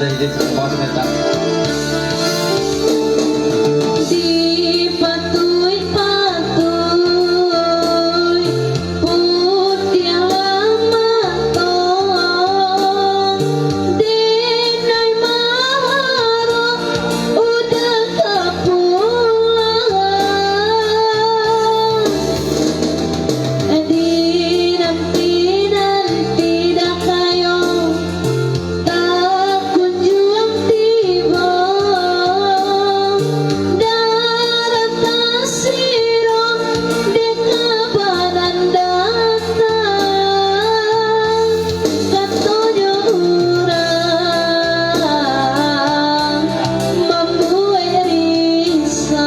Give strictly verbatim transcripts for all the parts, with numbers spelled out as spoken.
Dipatuih-patuih putiah mato, denai maharok udah ka pulang. Dinanti-nanti dakayo takunjuang tibo, darah tasiro dek kabaran datang. Katonyo urang mambuek risau,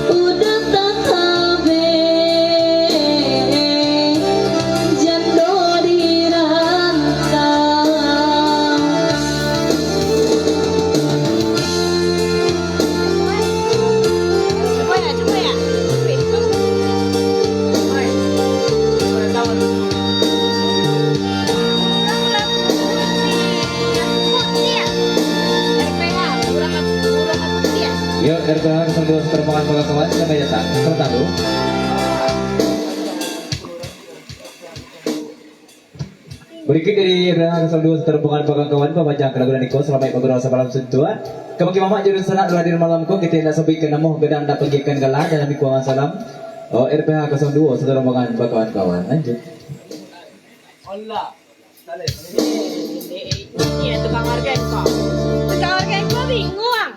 udah takabeh jando di rantau. Yo, R P H kosong dua, seterbangan kawan-kawan, sampai datang. Selamat datang. Barikuik dari R P H kosong dua, seterbangan kawan-kawan, pamanjang kalagu nan iko, salamaik bagurau samalam suntuak. Ka bakeh mamak jo dunsanak radir malam ko, kito indak sabuikkan namo, gadang indak panggiakan gala, dalam lingkungan salam. Oh, R P H kosong dua, seterbangan kawan-kawan. Lanjut. Alah. Ini, ini, ini tukang organ ko. Tukang organ ko bingung.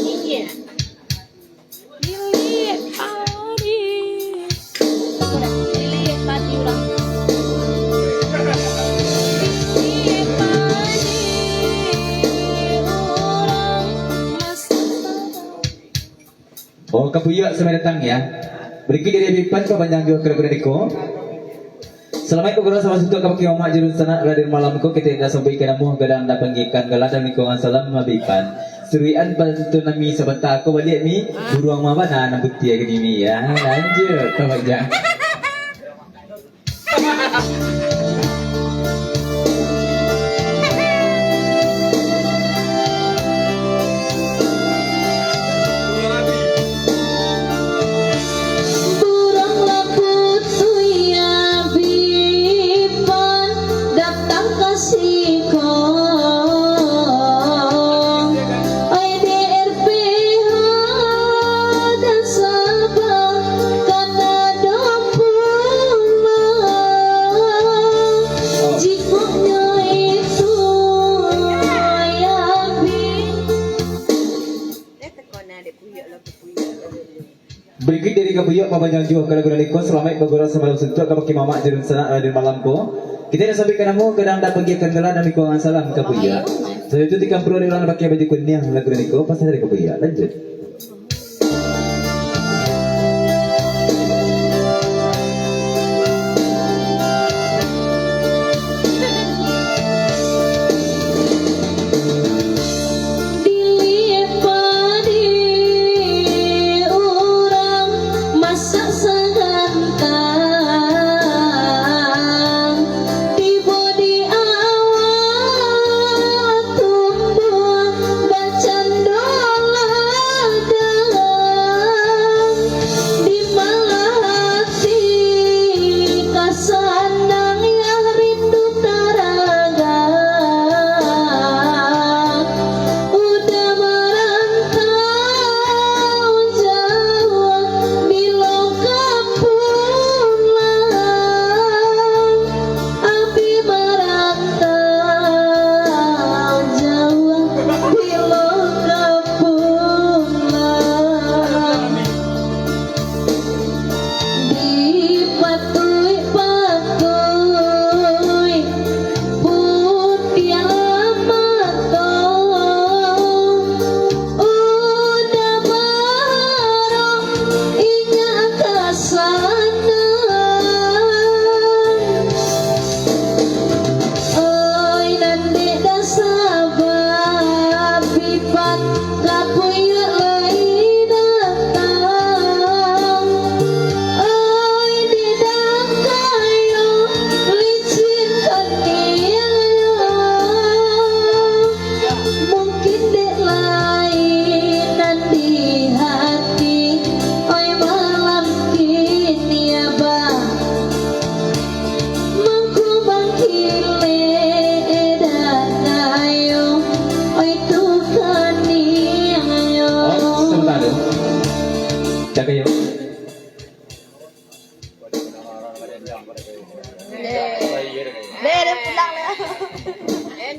Iya. Lilik padi. Lilik padi urang. Lilik padi urang. Oh, Kapuyak selamat datang ya. Barikuik dari Abipan, pamanjang juo kalagu nan iko. Salamaik bagurau samalam suntuak ka bakeh mamak jo dunsanak radir malam ko, kito indak sabuikkan namo, gadang indak panggiakan gala, dalam lingkungan salam Abipan. Suruikan pantun nami sabanta ko baliak mi, buruang ma bana nan putiah kini mi ya. Lanjut, pamanjang. Urang laput tu ya bipan datang ka siko. Ai D R P H dan sabab kana dompuna. Jikoknyo itu ya bi- Barikuik dari Kapuyak, pamanjang juo kalagu nan iko, salamaik bagurau samalam suntuak ka bakeh mamak jo dunsanak radir malam ko. Kito indak sabuikkan namo, gadang indak panggiakan gala, dalam lingkungan salam Kapuyak. Sasudah tu, dikampuru dek urang pakai baju kuniang, lagu nan iko, pasan dari Kapuyak. Lanjut. Diliek padi urang masak sagantang, tibo di awak tumbuah bacandolan.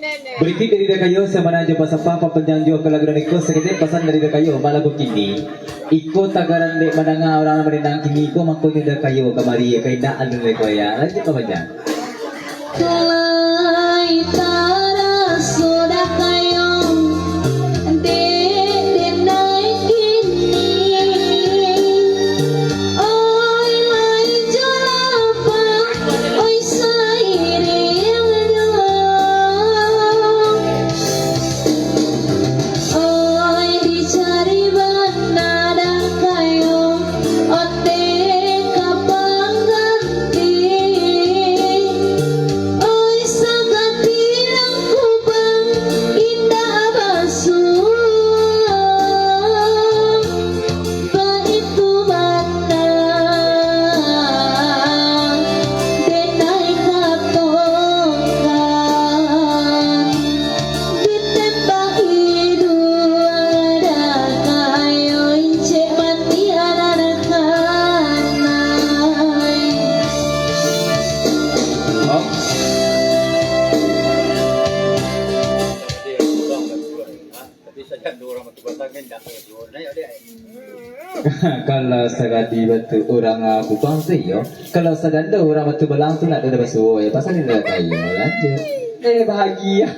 Barikuik dari Dakayo, samana jo basapa, papanjang juo ka lagu nan iko, saketek pasan dari Dakayo, malam kini. Iko tagaran dek mandanga urang nan mandendang kini ko, makonyo Dakayo kamari, ka indak alun lai koya. Lanjuik papanjang. Kalai taraso Dakayo, dek denai kini. Oi, lai jo lapang, oi, sairingnyo. Oi, dicari bana Dakayo, ondeh ka pangganti. Oi, saganti nan kubang indak basuo. Baitu bana, denai katokan, ditembak iduang Dakayo, incek mati anak-anak. Tapi sajan tu urang Batu Balang kan dah jual. Naik dek. Kalau sagadi batu urang, ah, Kupang tu iyo. Kalau sagando urang Batu Balang tu nak ada basuo, eh, pasal indak kayo. Lanjuik. Eh, bahagia.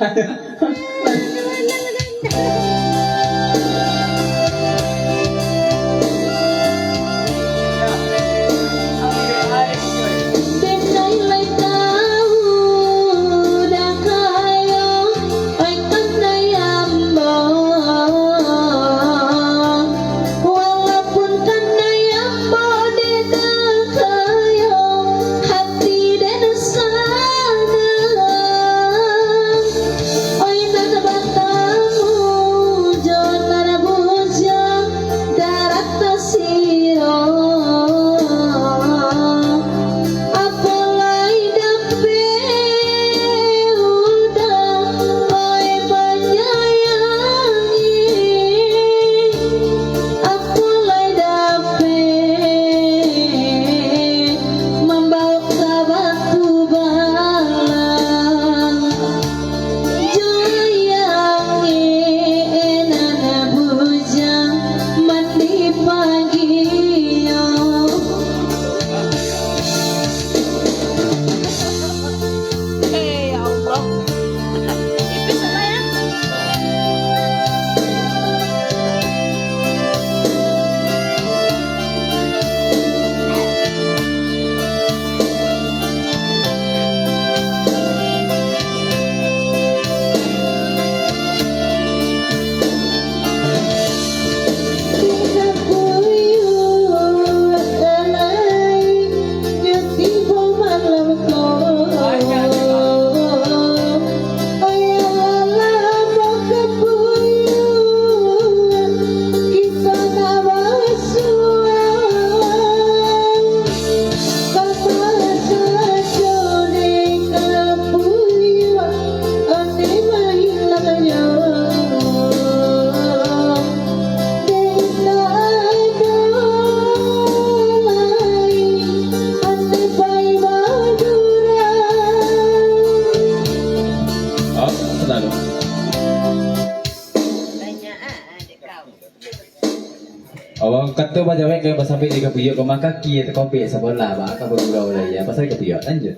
Denai lai tau Dakayo, oi, kanai ambo. Walaupun kanai ambo dek Dakayo, hati den sanang. Oi, nan batamu jo nan bujang, darat tasiro. Apo lai dapek udah, oi, manyayangi. Apo lai dapek mambaok ka Batu Balang. Jayang e nan bujang mandi pagi yo. Eh, ya Allah. Tipis lah ya. Oh, selalu. Awak kato bajawek ka basampai di kapuyuak, ka makaki atau kopek sabolah, ba, ka bagurau lah, ya. Pasal kapuyuak, lanjut.